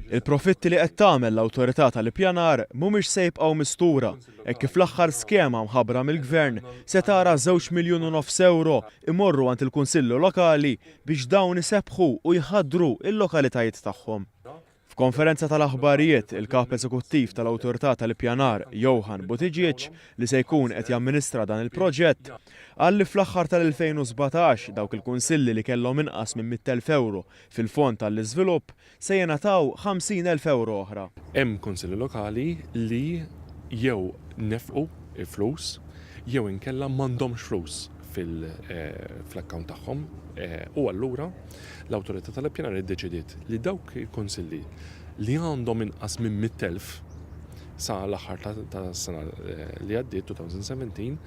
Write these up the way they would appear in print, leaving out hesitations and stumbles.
Il-profitti li qed tagħmel l-Awtorità tal-Ippjanar mhumiex se jibqgħu mistura hekk kif l-aħħar skema mħabbra mill-Gvern se tara żewġ miljun u nofs ewro imorru għand il-Kunsilli Lokali biex dawn isebbħu u jħaddru l-lokalitajiet tagħhom. F'konferenza tal-aħbarijiet, il-Kap Eżekuttiv tal-Awtorità tal-Ippjanar, Johann Buttigieg, li se jkun qed jamministra dan il-proġett, qal li fl-aħħar tal-2017 dawk il-kunsilli li kellhom inqas minn 100,000 ewro fil-fond għall-iżvilupp se jingħataw 50,000 ewro oħra. Hemm kunsilli lokali li jew nefqu l-flus jew inkella m'għandhomx flus fl-account tagħhom u allura l-Awtorità tal-Ippjanar iddeċidiet li dawk il-kunsilli li għandhom inqas minn 100,000 sa l-aħħar tas-sena li għaddiet 2017,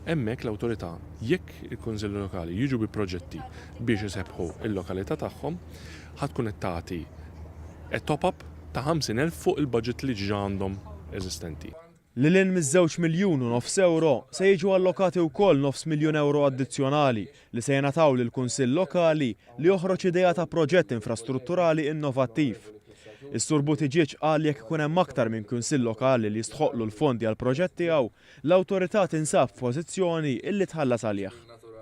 hemmhekk l-awtorità jekk il-kunsilli lokali jiġu bi proġetti biex isebbħu l-lokalità tagħhom, ħa tkun qed tagħti a top-up ta' 50,000 fuq il-budget li ġa għandhom eżistenti. Lil hinn miż-żewġ miljun u nofs ewro, se jiġu allokati wkoll nofs miljun ewro addizzjonali li se jingħataw lil kunsill lokali li joħroġ idea ta' proġett infrastrutturali innovattiv. Is-Sur Buttigieg qal li jekk ikun hemm aktar minn kunsill lokali li jistħoqqlu l-fondi għall-proġett tiegħu, l-awtorità tinsab f'pożizzjoni illi tħallas għalih.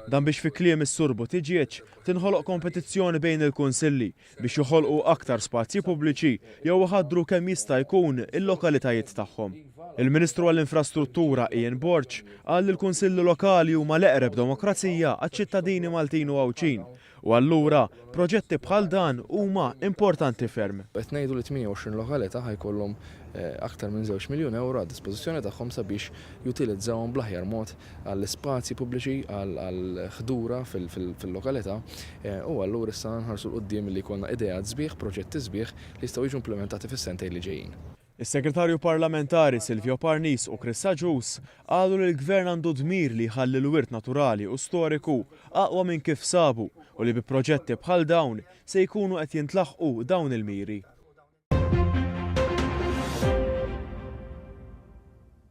Dan biex fi kliem is-Sur Buttigieg, tinħoloq kompetizzjoni bejn il-kunsilli biex joħolqu aktar spazji pubbliċi jew iħaddru kemm jista' jkun il-lokalitajiet tagħhom. Il-Ministru għall-Infrastruttura Ian Borg qal li l-Kunsilli Lokali huma l-eqreb demokrazija għaċ-ċittadini Maltin u Għawdxin u allura proġetti bħal dan huma importanti ferm. Qed ngħidu li 28 lokalità ħa jkollhom aktar minn żewġ miljun ewro għad-dispożizzjoni tagħhom sabiex jutilizzawhom bl-aħjar mod għall-ispazji pubbliċi, għall-ħdura fil-lokalità u allura issa nħarsu 'l quddiem li jkollna ideat sbieħ, proġetti sbieħ li jistgħu jiġu implimentati fis-sentejn li ġejjin. Is-Segretarju Parlamentari Silvio Parnis u Chris Agius qalu li l-Gvern għandu dmir li jħalli l-wirt naturali u storiku aqwa minn kif sabu u li bi proġetti bħal dawn se jkunu qed jintlaħqu dawn il-miri.